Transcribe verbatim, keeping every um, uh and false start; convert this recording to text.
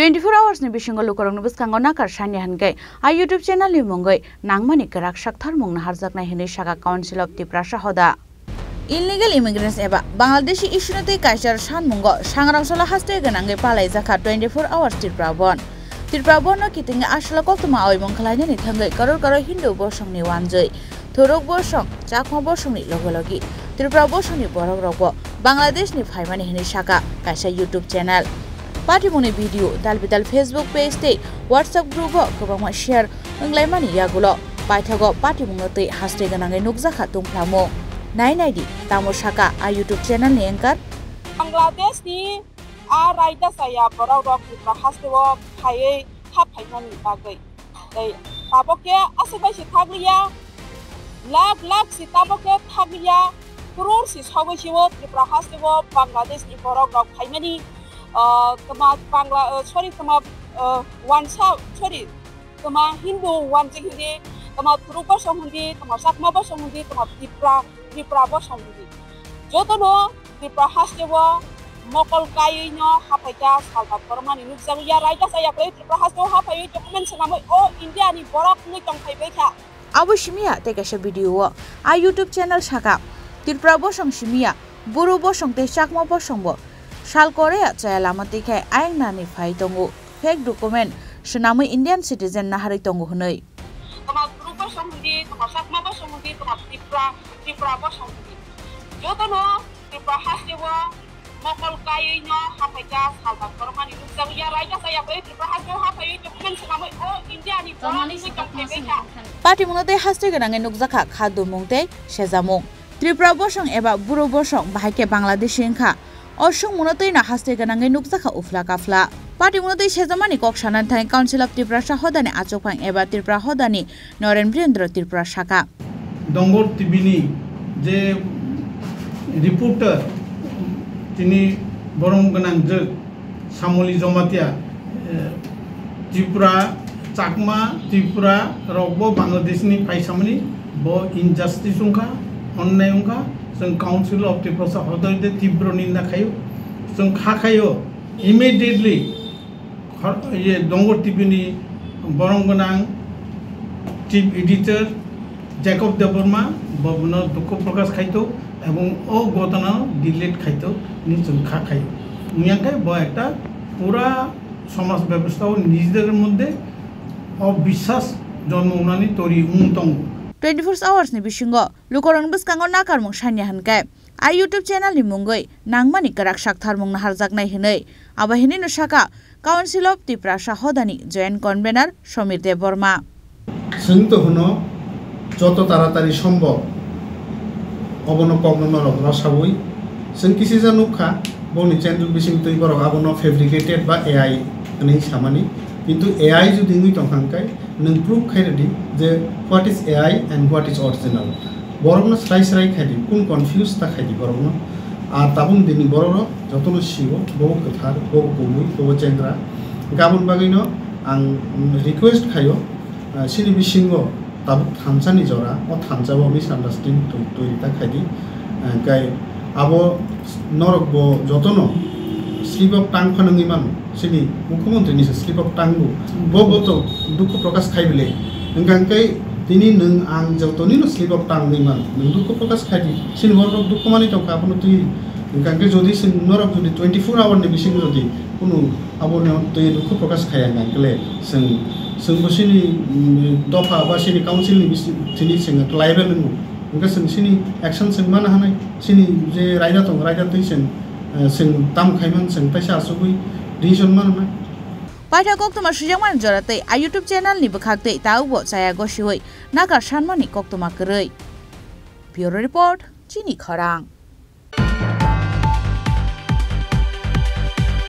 Twenty four hours ni bisingo lukurokni bwskango nakar sanya hwnkhe a YouTube channel ni mungwi nangmani kwrak saktharmung naharjaknai hwnwi saka Council of Tiprasa hoda. Illegal immigrants eba Bangladeshi issue no tei kaisa sanmungo sangrang solo haste gwnangwi palaijakha twenty four hours Tripura Bandh. Tripura Bandh no kitingwi aswk koktwma oimung khwlainani thangwi koror koror Hindu bosongni wanjwi, Thuruk bosong, Chakma bosongni loge logi Tripura bosongni borok rokbo Bangladesh ni phaimani hwnwi saka kaisa YouTube channel. Patimungni video dal bidal Facebook page tei WhatsApp group o kwbangma share wnglaimani yagulo paithago patimungno twi haste gwnangwi nukjakha tungphlamung. Nai naidi, tamo saka a YouTube channel ni anchor. Bangladesh ni a raida chaya borok rok Tripura haste o phaiwi ha phaimani bagwi. Tei tabok khe aswk bai se thakliya, lakh lakh se tabok khe thakliya, crore se sogwi se o Tripura haste o Bangladesh ni borok rok phaimani, ah, tma Bangla, ah, sorry, tma, ah, wansa, sorry, tma Hindu wanjik hindi, tma Thuruk bosong hindi, tma Chakma bosong hindi, tma Tripura, Tripura bosong hindi. Jotono Tripura haste o mokol kaiwi no haphaikha salbat bormani nukjakya, raida chaya kwrwi Tripura haste o haphaiwi document swnamwi o India ni borok wngwi tongphaibaikha. Abo simiya tei kaisa video o a YouTube channel saka Tripura bosong simiya, Buru bosong tei Chakma bosong bo sal korea chaya lama twi khai ayang nani phai tongo, fake document swnamwi Indian citizen naharwi tongo hwnwi. Tma Buru bosong hindi, tma Chakma bosong hindi, tma Tripura, Tripura bosong hindi. Jotono Tripura haste o mokol kaiwi no haphaikha salbat bormani nukjakya, raida chaya kwrwi Tripura haste o haphaiwi document swnamwi o India ni borok wngwi tongphaibaikha. Patimungno tei haste gwnangwi nukjakha kha dumung tei sejamung. Tripura bosong eba Buru bosong bahai khe Bangladeshi wngkha. O songmungno twino haste gwnangwi nukjakha uphla kaphla. Patimungno tei sejamani kok sanani thani Council of Tiprasa hodani achukphang eba Tripura hodani Noren Birendra Tripura saka. Dongor T V ni je reporter, tini borom gwnang jwk Samoli Jomatia, eh, Tripura, Chakma, Tripura rokbo Bangladesh ni phaisamani bo injustice wngkha, onnai wngkha, chwng Council of Tiprasa hodai de tibro ninda khaio, chwng kha khaio immediately. Hor-, iye, Dongor T V ni borom gwnang chief editor Jacob Debbarma bo bono dukhu prokash khaito ebong o ghotona delete khaito ni chwng kha khaio. Wngya khe bo ekta pura somaj bebosta o nijer moddhe obiswas jonmo wnani tori wng tongo. Twenty four hours ni bisingo lukurokni bwskango nakarmung sanya hwnkhe a YouTube channel ni mungwi nangmani kwrak saktharmung naharjaknai hwnwi abo hinwi no saka Council of Tiprasa hodani Joint Convener Somir Debbarma. Chwng to hwno joto taratari sombhob obono kokno norok rwsawi. Chwng kisisa nukha boni chenduk bising twi borok abono fabricated ba A I hwnwi samani. Kintu A I jodi wngwi tongkha hwnkhe nwng proof khairwdi je what is A I and what is original. Borokno srai srai khaidi, kun confuse ta khaidi borokno. Ar tabuk dini borok jotono sio, bo kwthar, bo kubui, bo chengra. Gabon bagwino ang request khaio, ah, sini bisingo tabuk thansa ni jora, o thansa o misunderstanding twi-, twi ta khaidi. Ah, kai abo norok bo jotono slip of tongue phano wngwi mano. Sini mukhyamantri ni se slip of tongue bo, bo, bo to dukhu prokash khai bile. Hwnkha hwnkhe tini nwng ang jotoni no slip of tongue wngwi mano. Nwng dukhu prokash khai di. Sini borok dukhu manwi tongkha, abono twi hwnkha hwnkhe jodi sini norok jodi twenty four hour ni bisingo jodi kunu abono twi dukhu prokash khaiya hwnkha hwnkhe le chwng, chwng bo sini, mm, dopha ba sini council ni bisi-, tini chwng liable wngo. Hwnkhe chwng sini action chwng mana hanai. Sini je raida tongo, raida twi chwng, eh, chwng tam khaiman chwng taisa achugwi decision mananai. Paitha koktwma sujakmani jora tei a YouTube channel ni bwkhak tei tabukbo chaya gosiwi nakar sanmani koktwma kwrwi. Bureau Report, Chini Khorang.